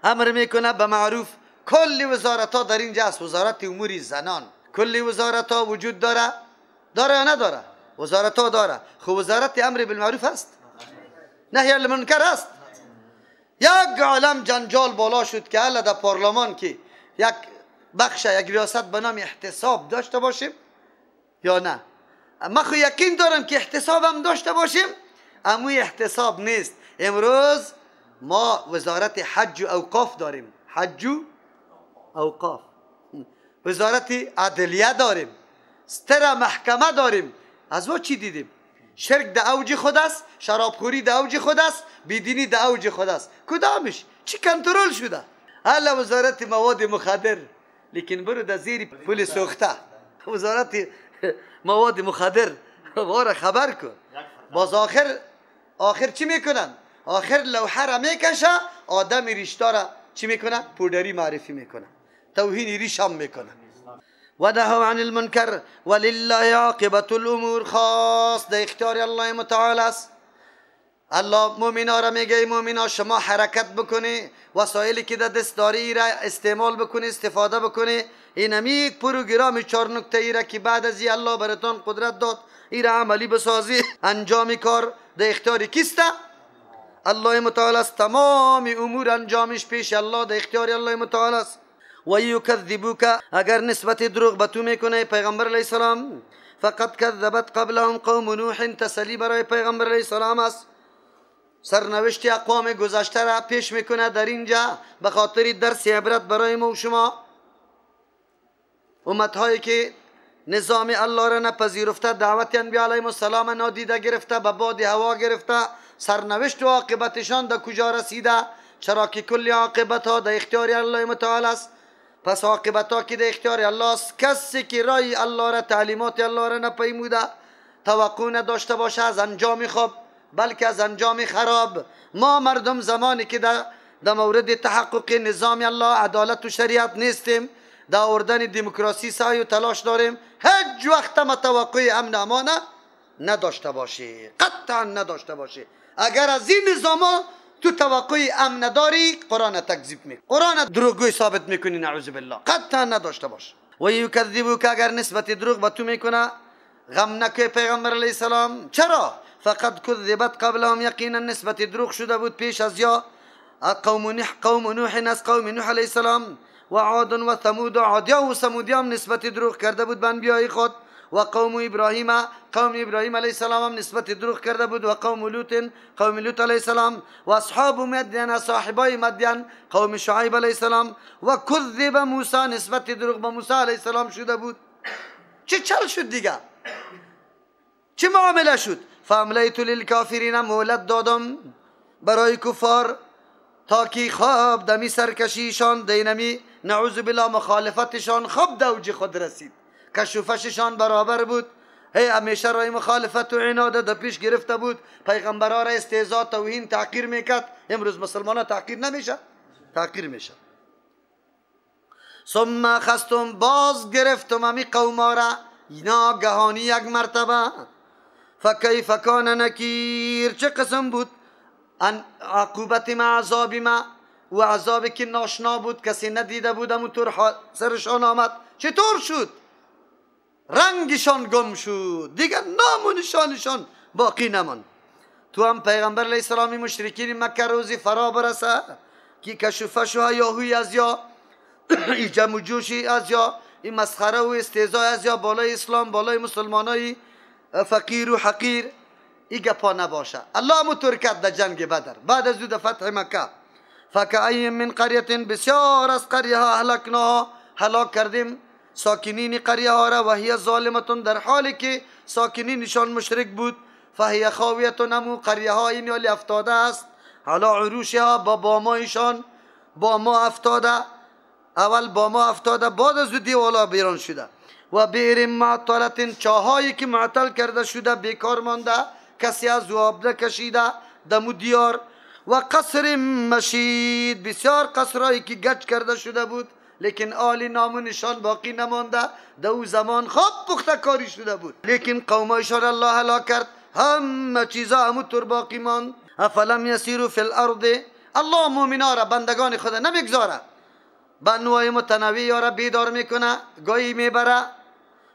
امر میکنه به معروف. کل وزارت ها در اینجا است، وزارت امور زنان، کل وزارت ها وجود داره، داره یا نداره؟ وزارت ها داره. خب وزارت امر بالمعروف است، نهی عن المنکر است. یک عالم جنجال بالا شد که حالا در پارلمان که یک بخش، یک ریاست به نام احتساب داشته باشیم یا نه. ما خو یقین دارم که احتساب هم داشته باشیم، اما احتساب نیست. امروز ما وزارت حج و اوقاف داریم، حج و اوقاف، وزارت عدلیه داریم، ستر محکمه داریم. از ما چی دیدیم؟ شرک در اوج خود است، شرابخوری در اوج خود است، بیدینی در اوج خود است. کدامش چی کنترل شده؟ حالا وزارت مواد مخدر، لیکن برو در زیر پول سوخته وزارت مواد مخدر واره خبر کن. باز آخر چی میکنن؟ آخر لوحه را میکشه، آدم ریشتا را چی میکنه؟ پودری معرفی میکنه، توهین ریش هم میکنه. و نهوا عن المنکر ولله عاقبت الامور. خاص در اختیار الله متعال است. الله مؤمنا را میگه مؤمنا شما حرکت بکنی، وسایلی که در دست داری را استعمال بکنی، استفاده بکنی. اینمی پروگرام 4 نکته ای را که بعد از الله براتان قدرت داد ای را عملی بسازی. انجام کار در اختیار کیست؟ الله متعال است. تمام امور انجامش پیش الله، در اختیار الله متعال است. و یکذبوک، اگر نسبت دروغ به تو میکنه پیغمبر علیه السلام، فقد کذبت قبلهم قوم نوح. تسلی برای پیغمبر علیه السلام است. سرنوشت اقوام گذشته را پیش میکنه در اینجا به خاطر درس عبرت برای ما و شما. امتهایی که نظام الله را نپذیرفته، دعوت انبیا علیهم السلام نادیده گرفته، به باد هوا گرفته، سرنوشت و عاقبتشان در کجا رسیده؟ چرا که کل عاقبت ها در اختیار الله متعال است. پس عاقبت ها که در اختیار الله است، کسی که رای الله را، تعلیمات الله را نپیموده، توقع نداشته باشه از انجام خوب بلکه از انجام خراب. ما مردم زمانی که در مورد تحقق نظام الله، عدالت و شریعت نیستیم، در آوردن دموکراسی سعی و تلاش داریم، هیچ وقت ما توقع امن امان نداشته باشی، قطعا نداشته باشی. اگر از این نظام تو توقع امن نداری، قرآن تکذیب میکنی، قرآن دروغگوی ثابت میکنی، نعوذ بالله. قطعا نداشته باش. و یکذبوک، اگر نسبت دروغ به تو میکنه، غم نکوی پیغمبر علیه السلام. چرا؟ فقد کذبت قبلهم، یقینا نسبت دروغ شده بود پیش از یا قوم نوح از قوم نوح علیه السلام، و عاد و ثمود و عادیا و ثمودیا هم نسبت دروغ کرده بود به انبیای خود، و قوم ابراهیم، قوم ابراهیم علیه السلام هم نسبت دروغ کرده بود، و قوم لوط، قوم لوط علیه السلام، و اصحاب مدین، صاحبای مدین، قوم شعیب علیه السلام، و کذب موسی، نسبت دروغ به موسی علیه السلام شده بود. چه چل شد دیگه؟ چه معامله شد؟ فاملیت للکافرین، مهلت دادم برای کفار تا که خواب دمی سرکشیشان، دینمی نعوذ بالله مخالفتشان خوب دوج خود رسید، کشوفششان برابر بود، هی همیشه رای مخالفت و عناد در پیش گرفته بود، پیغمبرها را استهزا، توهین، تحقیر میکرد. امروز مسلمان ها تحقیر نمیشه، تحقیر میشه. ثم خستم، باز گرفتم امی قوما را ناگهانی یک مرتبه. فکیف کان نکیر، چه قسم بود عقوبت ما، عذاب ما، و عذابی که ناشنا بود، کسی ندیده بود، همونطور سرشان آمد. چطور شد؟ رنگشان گم شد دیگه، نام و نشانشان باقی نماند. تو هم پیغمبر علیه السلام مشرکین مکه روزی فرا برسه که کشوفش و هیاهوی از یا جمع و جوشی از یا این مسخره و استهزای از یا بالای اسلام، بالای مسلمانای فقیر و حقیر، ای گپا نباشه. الله همونطور کرد در جنگ بدر، بعد از او در فتح مکه. فکأی من قریه، بسیار از قریه ها هلکناها، هلاک کردیم ساکنین قریه ها را، و هی ظالمتون، در حالی که ساکنینشان مشرک بود. فهی خاویتون، امو قریه ها این یالی افتاده است، علی عروشها، با بامایشان، با ما افتاده، اول با ما افتاده، بعد از دیوالا بیرون شده. و بئر معطلة، چاهایی که معطل کرده شده، بیکار مانده، کسی از او آب نکشیده دمو دیار. و قصر مشید، بسیار قصرهایی که گچ کرده شده بود، لیکن آل نام و نشان باقی نمانده. در او زمان خوب پخته کاری شده بود، لیکن قومایشان الله هلاک کرد، همه چیزا همونطور باقی ماند. افلم یسیروا فی الارض، الله مؤمنا را، بندگان خود نمیگذاره، به انواع متنوع یارا بیدار میکنه، گاهی میبره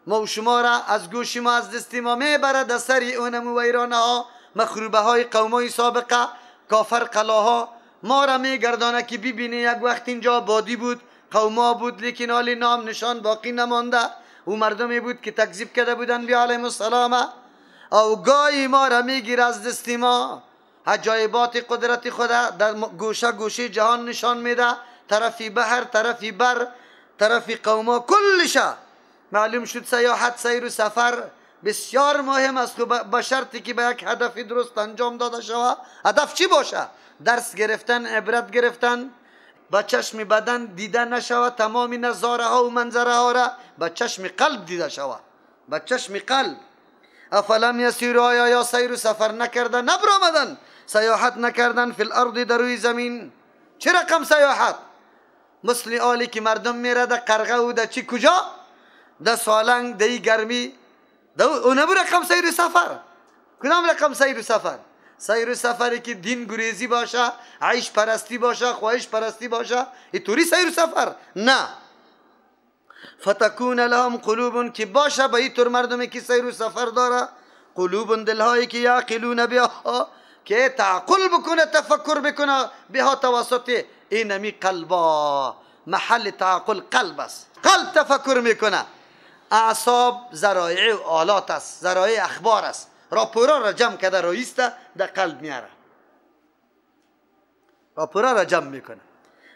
ما و شما را از گوش ما، از دست ما میبره در سر اونم ویرانه ها، مخروبه های قومای سابقه، کافر قلاها ما را میگردانه که ببینه یک وقت اینجا بادی بود، قوما بود، لیکن حال نام نشان باقی نمانده. او مردمی بود که تکذیب کرده بودن بی علیهم السلام. او گاهی ما را میگیره از دست ما، عجایبات قدرت خدا در گوشه گوشه جهان نشان میده، طرفی بحر، طرفی بر، طرفی قوما، کلشه. معلوم شد سیاحت، سیر و سفر بسیار مهم است، به شرطی که به یک هدف درست انجام داده شود. هدف چی باشه؟ درس گرفتن، عبرت گرفتن، با چشم بدن دیده نشود تمام نظاره ها و منظره ها را، با چشم قلب دیده شود، با چشم قلب. افلم یسیروا، آیا یا سیر و سفر نکردن، نبرآمدن، سیاحت نکردن، فی الارض در روی زمین. چه رقم سیاحت؟ مثل آلی که مردم میره در قرغه و در چی کجا؟ در سالنگ، در گرمی، در اونمو رقم سیر و سفر. کدام رقم سیر و سفر؟ سیر و سفری که دین گریزی باشه، عیش پرستی باشه، خواهش پرستی باشه، اینطوری سیر و سفر نه. فتکون لهم قلوب، که باشه به اینطور مردمی که سیر و سفر داره، قلوب دلهایی که یعقلون بها، که تعقل بکنه، تفکر بکنه بها توسط اینمی قلبا. محل تعقل قلب است، قلب تفکر میکنه. اعصاب ذرایع و آلات است، ذرایع اخبار است، راپورا را جمع کرده رایسته در قلب میاره، راپورا را جمع میکنه.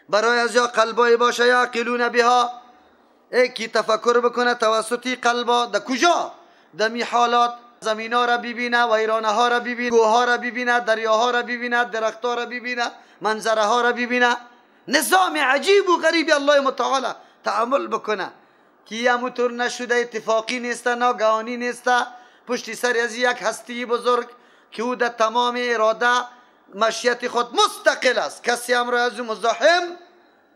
برای از یا قلبای باشه یعقلون بها، ای کی تفکر بکنه توسطی قلبا. در کجا؟ در می حالات زمینا را ببینه، ویرانه ها را ببینه، کوه ها را ببینه، دریاها را ببینه، درختها را ببینه، منظره ها را ببینه. نظام عجیب و غریب الله متعال تعامل بکنه که یه نشده، اتفاقی نیست، ناگهانی نیست، پشت سر از یک هستی بزرگ که او در تمام اراده مشیت خود مستقل است، کسی امر از او مزاحم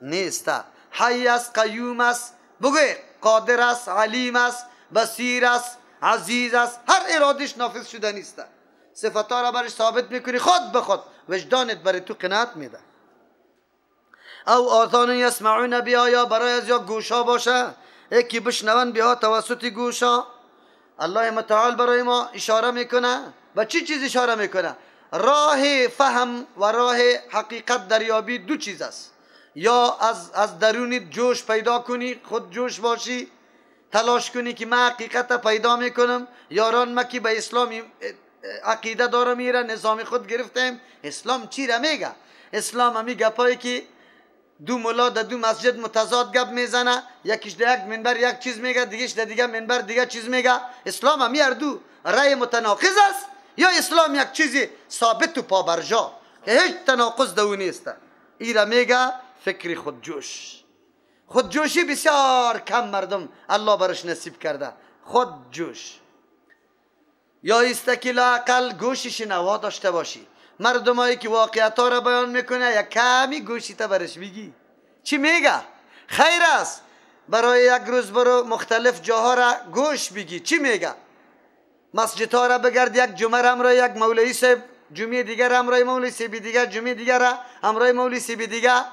نیست. حی است، قیوم است، بگوی قادر است، علیم است، بصیر است، عزیز است، هر ارادش نافذ شده نیست. صفتها را برش ثابت میکنی، خود به خود وجدانت برای تو قناعت میده. او آذان یسمعون بها، یا برای از یا گوشا باشه، یکی بشنون بها توسط گوشا. الله متعال برای ما اشاره میکنه. با چی چیز اشاره میکنه؟ راه فهم و راه حقیقت دریابی دو چیز است. یا از درونت جوش پیدا کنی، خود جوش باشی، تلاش کنی که من حقیقت پیدا میکنم، یاران ما که به اسلام عقیده داره میره، نظام خود گرفتیم. اسلام چی را میگه؟ اسلام همی گپایی که دو ملا در دو مسجد متضاد گپ میزنه، یکیش در یک منبر یک چیز میگه، دیگهش در دیگه منبر دیگه چیز میگه. اسلام همی هر دو رأی متناقض است، یا اسلام یک چیزی ثابت و پابرجا که هیچ تناقض در او نیست. ای را میگه فکر خودجوش. خودجوشی بسیار کم مردم الله برش نصیب کرده، خودجوش. یا ایست که لااقل گوش شنوا داشته باشی. مردمایی که واقعیت ها را بیان میکنه یک کمی گوشی تا برش بگی چی میگه، خیر است. برای یک روز برو مختلف جاها را گوش بگی چی میگه. مسجد ها را بگرد، یک جمعه را همراه یک مولوی صاحب، جمعه دیگر همراه مولوی صاحب دیگر، جمعه دیگر همراه مولوی صاحب دیگر،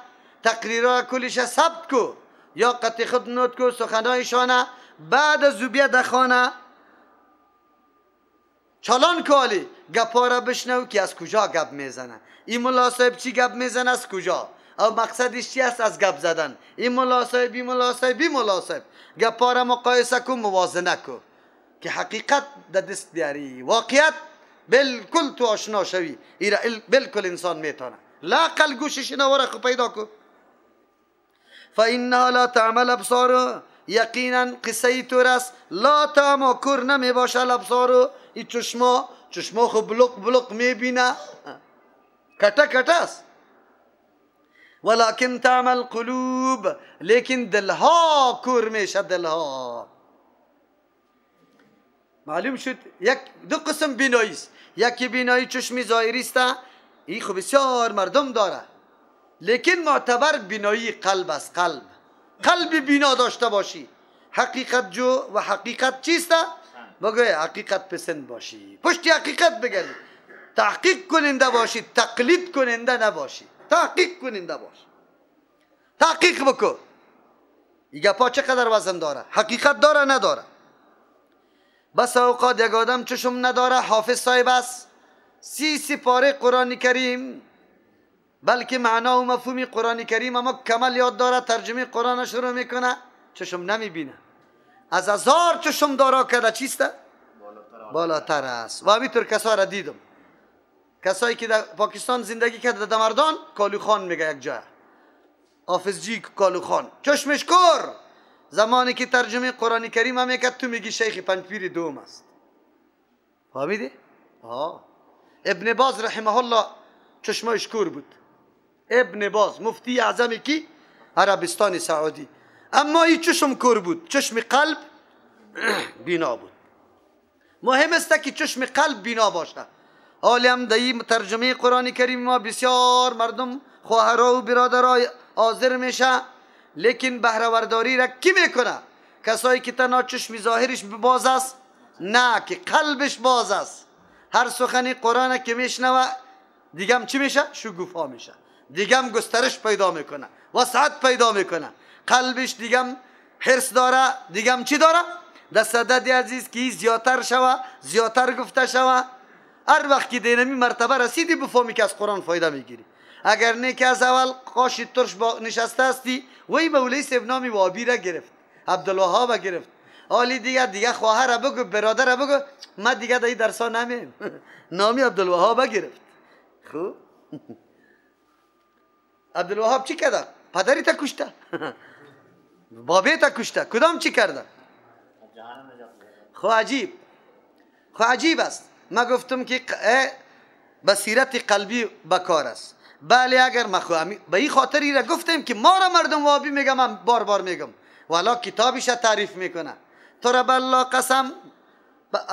تقریرها کلش ثبت کو یا قطع خود نوت کو سخنایشانه. بعد از او بیا در خانه چالان کالی گپا را بشنو که از کجا گپ میزنه، این ملا صاحب چی گپ میزنه، از کجا، او مقصدش چی است از گپ زدن، این ملا صاحب، این ملا صاحب، این ملا صاحب. گپا را مقایسه کو، موازنه کو که حقیقت در دست بیاری، واقعیت بالکل تو آشنا شوی. ایرا بالکل انسان میتونه لاقل گوش شنوا را خو پیدا کو. فإنها لا تعمل ابصار، یقینا قصه تور است، لا تعمل کور نمی باشه الابصار. این چشما، چشما خو بلق بلق میبینه، کته کته است. ولكن تعمل قلوب، لیکن دلها کور میشه، دلها. معلوم شد یک دو قسم بینایی است. یکی بینایی چشمی ظاهری است، این خو بسیار مردم داره، لیکن معتبر بینایی قلب است. قلب، قلب بینا داشته باشی، حقیقت جو و حقیقت چیست؟ بگوی حقیقت پسند باشی، پشت حقیقت بگردی، تحقیق کننده باشی، تقلید کننده نباشی. تحقیق کننده باش، تحقیق بکن. این گپا چقدر وزن داره، حقیقت داره نداره. بس اوقات یک آدم چشم نداره، حافظ صاحب است، 30 سپاره قرآن کریم، بلکه معنا و مفهوم قرآن کریم اما کمال یاد داره، ترجمه قرآن شروع میکنه، چشم نمیبینه. از هزار چشم دارا کرده چیسته؟ بالاتر است. و همینطور کسا را دیدم، کسایی که در پاکستان زندگی کرده، در مردان کالو خان میگه یک جای، حافظ جی کالو خان، چشمش کور، زمانی که ترجمه قرآن کریم هم میکرد تو میگی شیخ پنجپیر دوم است. فهمیدی؟ آه. ابن باز رحمه الله چشمایش کور بود. ابن باز مفتی اعظم کی؟ عربستان سعودی. اما این چشم کور بود، چشم قلب بینا بود. مهم است که چشم قلب بینا باشه. حالی هم در ترجمه قرآن کریم ما بسیار مردم خواهرها و برادرها حاضر میشه، لیکن بهره ورداری را کی میکنه؟ کسایی که تنها چشم ظاهرش باز است، نه که قلبش باز است. هر سخنی قرآن که میشنوه دیگم چی میشه؟ شگوفا میشه، دیگم گسترش پیدا میکنه، وسعت پیدا میکنه، قلبش دیگم حرص داره، دیگم چی داره؟ در صدد عزیز که زیادتر شوه، زیادتر گفته شوه. هر وقت که دینمی مرتبه رسیدی بفهمی که از قرآن فایده میگیری. اگر نه که از اول قاش ترش با نشسته هستی، وی مولوی صاحب نامی وابی را گرفت، عبدالوهاب گرفت، حالی دیگه خواهر بگو، برادر بگو، من دیگه در این درسا نمیم. نامی عبدالوهاب گرفت. خب عبدالوهاب چی کرده؟ پدری تا کشته، بابی تا کشته، کدام چی کرده؟ خب عجیب، خب عجیب است. ما گفتم که بصیرت قلبی بکار است. بله اگر ما به این خاطر را گفتیم که ما را مردم وابی میگم، من بار بار میگم، والا کتابش تعریف میکنه. تو را بالله قسم،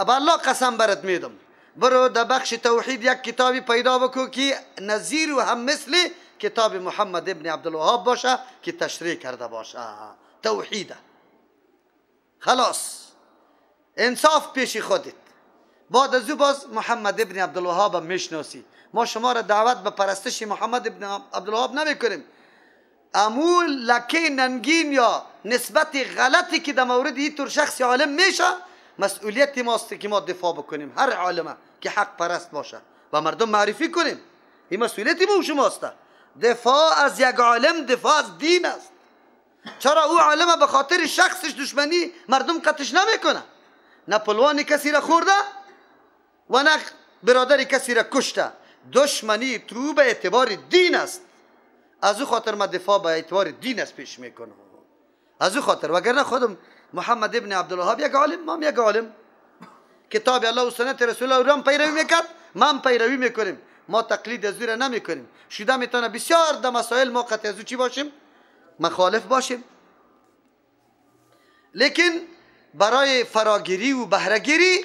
بالله قسم برات میدم، برو در بخش توحید یک کتابی پیدا بکو که نظیر و هم مثل کتاب محمد ابن عبدالوهاب باشه که تشریح کرده باشه توحیده. خلاص انصاف پیش خودت. بعد از او باز محمد ابن عبدالوهاب میشناسی. ما شما را دعوت به پرستش محمد ابن عبدالوهاب نمیکنیم. امو لکه ننگین یا نسبت غلطی که در مورد اینطور شخص عالم میشه، مسئولیت ماست که ما دفاع بکنیم. هر عالمه که حق پرست باشه و مردم معرفی کنیم، این مسئولیت ما و شماست. دفاع از یک عالم دفاع از دین است. چرا او عالمه به خاطر شخصش دشمنی مردم قتش نمیکنه؟ نه پلوان کسی را خورده و نه برادر کسی را کشته. دشمنی تو به اعتبار دین است. از او خاطر ما دفاع به اعتبار دین است پیش میکنم. از او خاطر، وگرنه خودم محمد ابن عبدالوهاب یک عالم، ما یک عالم، کتاب الله و سنت رسول الله را پیروی میکرد، ما هم پیروی میکنیم. ما تقلید از او را نمیکنیم. شده میتونه بسیار در مسائل ما قطع از او چی باشیم؟ مخالف باشیم. لیکن برای فراگیری و بهرهگیری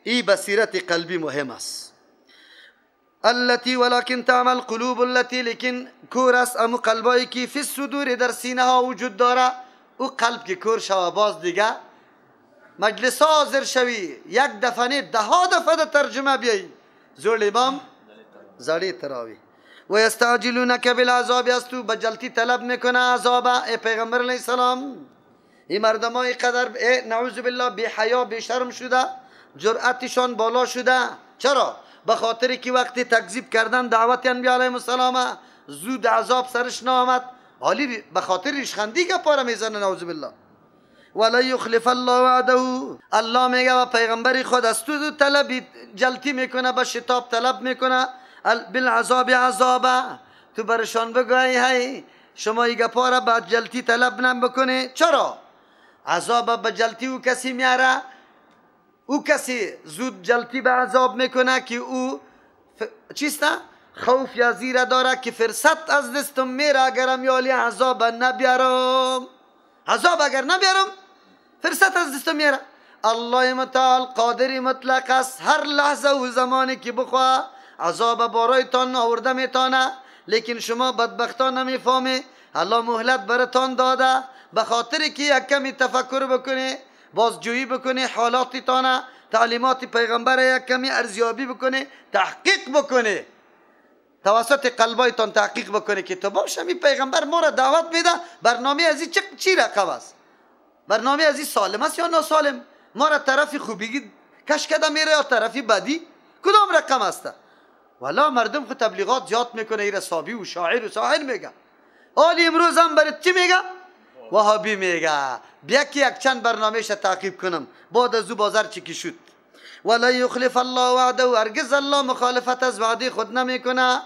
این بصیرت قلبی مهم است. التي ولكن تعمل قلوب التي، لیکن کور است امو قلبایی که فی الصدور در سینه ها وجود داره. او قلب که کور شوه باز دیگه مجلس حاضر شوی، یک دفعه نه ده ها دفعه در ترجمه بیایی زور امام زړې تراوی. و یستعجلونک بالعذاب، از تو به جلتی طلب میکنه عذاب. ای پیغمبر علیه السلام، این مردمای قدر نعوذ بالله بی حیا بی شرم شده، جرأتشان بالا شده. چرا؟ به خاطر که وقتی تکذیب کردن دعوت انبیا علیهم السلام زود عذاب سرش نامد. حالی به خاطر ریشخندی گپا را میزنه نعوذ بالله. ولا یخلف الله وعده، الله میگه و پیغمبر خود از تو طلب جلتی میکنه، به شتاب طلب میکنه بالعذاب عذابه. تو برشان بگو ای شما ای گپا را به جلتی طلب نم بکنه. چرا؟ عذاب به جلتی او کسی میاره، او کسی زود جلتی به عذاب میکنه که او چیست؟ خوف یا زیره داره که فرصت از دستم میره، اگرم یالی عذاب نبیارم، عذاب اگر نبیارم فرصت از دستم میره. الله متعال قادر مطلق است، هر لحظه و زمانی که بخواه عذاب برایتان آورده میتانه، لیکن شما بدبختان نمیفهمی. الله مهلت براتان داده به خاطر که یک کمی تفکر بکنه، بازجویی بکنه حالاتتان، تعلیمات پیغمبر یک کمی ارزیابی بکنه، تحقیق بکنه. توسط قلبایتان تحقیق بکنه که تو باش می پیغمبر ما را دعوت میده، برنامه از این چی رقم است؟ برنامه از این سالم است یا ناسالم؟ ما را طرف خوبی کش کده میره یا طرفی بدی؟ کدام رقم است؟ والا مردم خود تبلیغات زیاد میکنه، ایره صابی و شاعر و ساحر میگه. آلی امروز هم برات چی میگه؟ وهابی میگه. بیا که یک چند برنامهش تعقیب کنم، بعد از او بازار چکی شد. ولا یخلف الله وعده، هرگز الله مخالفت از وعده خود نمیکنه.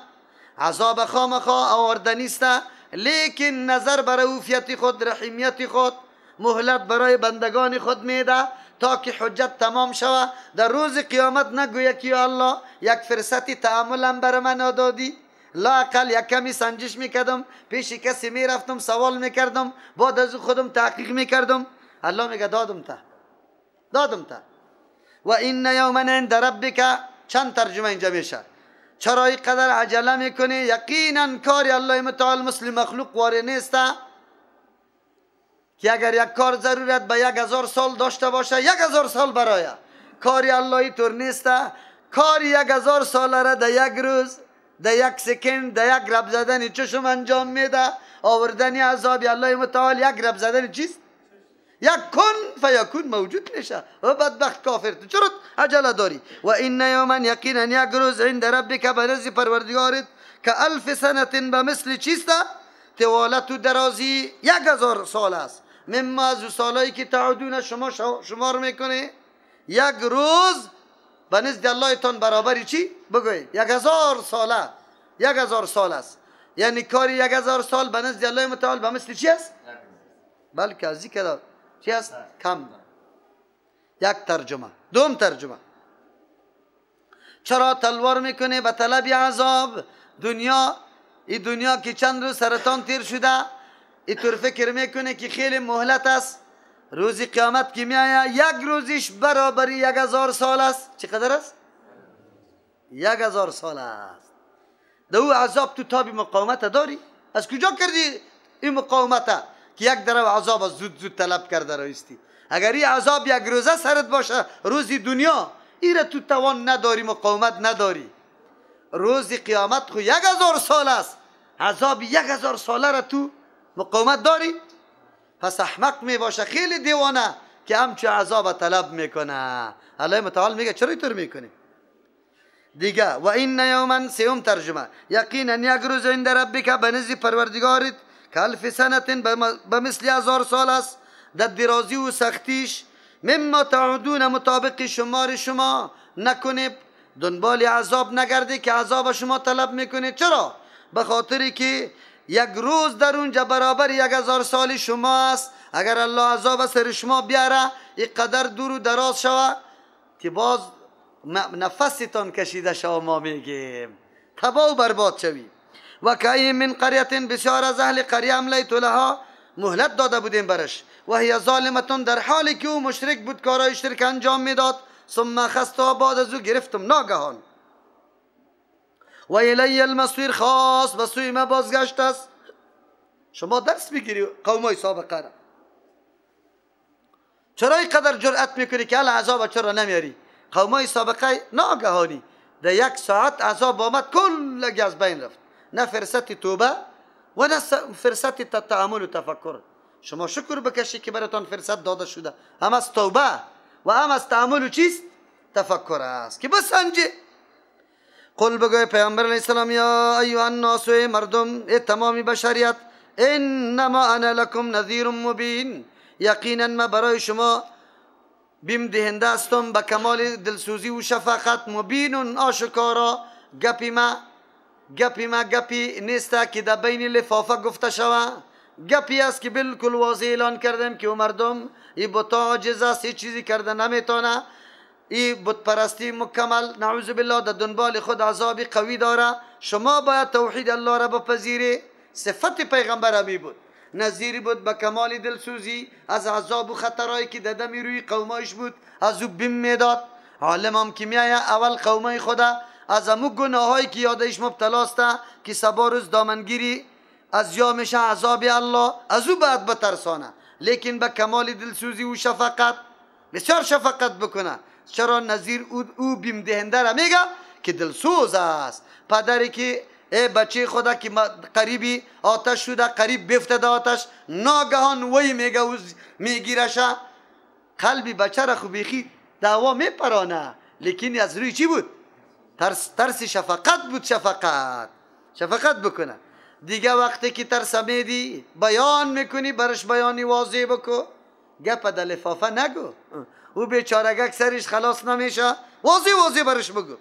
عذاب خامخا آورده نیست، لیکن نظر برای عوفیت خود، رحیمیت خود، مهلت برای بندگان خود میده تا که حجت تمام شوه. در روز قیامت نگویه که یا الله یک فرصت تأملم بر من دادی، لااقل یک کمی سنجش میکردم، پیش کسی میرفتم سوال میکردم، بعد از خودم تحقیق میکردم. الله میگه دادم تا، دادم تا. و این یوما عند ربک، چند ترجمه اینجا میشه. چرا اینقدر عجله میکنی؟ یقینا کار الله متعال مثل مخلوق واره نیست که اگر یک کار ضرورت به 1000 سال داشته باشه 1000 سال برای کاری الله طور نیست. کار 1000 سال را در یک روز، در یک سکند، در یک رب زدن چشم انجام میده. آوردن عذاب الله متعال یک رب زدن چیست؟ یک کن فیکون موجود میشه. و بدبخت کافر تو چرا عجله داری؟ و این یوما یقینا یک روز عند ربک، به نزد پروردگارت، که الف سنه به مثل چیست؟ طوالت و درازی 1000 سال است. مما از سالایی که تعدون شما شمار میکنه، یک روز به نزد الله تان برابری چی؟ بگوی 1000 ساله، 1000 سال است. یعنی کاری 1000 سال به نزد الله متعال به مثل چی است؟ بلکه از این چی است؟ کم. یک ترجمه. دوم ترجمه، چرا تلوار میکنه به طلب عذاب؟ دنیا، این دنیا که چند روز سرطان تیر شده، اینطور فکر میکنه که خیلی مهلت است. روز قیامت که میآید یک روزش برابری 1000 سال است. چقدر است؟ 1000 سال است. دو عذاب تو تابی مقاومت داری؟ از کجا کردی این مقاومت که یک درو عذاب زود زود طلب کرده رایستی؟ اگر این عذاب یک روزه سرت باشه، روزی دنیا، ایره تو توان نداری، مقاومت نداری. روز قیامت خو 1000 سال است. عذاب 1000 ساله را تو مقاومت داری؟ پس احمق می باشه، خیلی دیوانه که همچو عذاب طلب میکنه. الله متعال میگه چرا اینطور میکنی؟ دیگه و این یوما، سوم ترجمه، یقینا یک روز عند ربک، به نزد پروردگارت، که الف سنه به مثل 1000 سال است، در درازی و سختیش، مما تعودون، مطابق شمار شما. نکنه دنبال عذاب نگردی که عذاب شما طلب میکنه. چرا؟ به خاطری که یک روز در اونجا برابر 1000 سال شما است. اگر الله عذاب سر شما بیاره، اینقدر دور و دراز شوه که باز نفستان کشیده شوه، ما میگیم تباه و برباد شوی. و کأی من قریة، بسیار از اهل قریه املیت لها، مهلت داده بودیم برش، و هی ظالمتون، در حالی که او مشرک بود، کارای شرک انجام میداد. ثم اخذتها، بعد از او گرفتم ناگهان. و الی المصیر، خاص به سوی ما بازگشت است. شما درس بگیری قومای سابقه را. چرا اینقدر جرأت میکنی که ال عذاب چرا نمیاری؟ قومای سابقه ناگهانی در یک ساعت عذاب آمد، کلگی از بین رفت. نه فرصت توبه و نه فرصت تعامل و تفکر. شما شکر بکشی که براتان فرصت داده شده، هم از توبه و هم از تعامل و چیست؟ تفکر است که بسنجه. قل، بگوی پیامبر علیه السلام، یا ایها الناس، ای مردم، ای تمامی بشریت، انما انا لکم نذیر مبین، یقینا ما برای شما بیم دهنده هستم به کمال دلسوزی و شفقت، مبین، آشکارا. گپی ما گپی ما گپی نیست که در بین لفافه گفته شوه، گپی است که بالکل واضح اعلان کردم که او مردم ای بتا عاجز است، هیچ چیزی کرده نمیتونه، ای بت پرستی مکمل نعوذ بالله در دنبال خود عذاب قوی داره. شما باید توحید الله را بپذیری. صفت پیغمبر همی بود، نذیری بود به کمال دلسوزی، از عذاب و خطرهایی که در دمی روی قومایش بود از او بیم میداد. عالم هم که میایه اول قومای خدا از امو گناهایی که یادش مبتلاست که سبا روز دامنگیری از یا میشه عذاب الله، از او بعد بترسانه، لیکن به کمال دلسوزی و شفقت، بسیار شفقت بکنه. چرا نذیر او بیم دهنده را میگه که دلسوز است. پدری که ای بچه خدا که قریبی آتش شده، قریب بیفته آتش، ناگهان وی میگه میگیرشه، قلبی بچه را خو بیخی دعوا میپرانه، لیکن از روی چی بود؟ ترس شفقت بود. شفقت بکنه. دیگه وقتی که ترس میدی بیان میکنی، برش بیانی واضح بکو، گپ در لفافه نگو، او بیچارگک سرش خلاص نمیشه، واضح واضح برش بگو.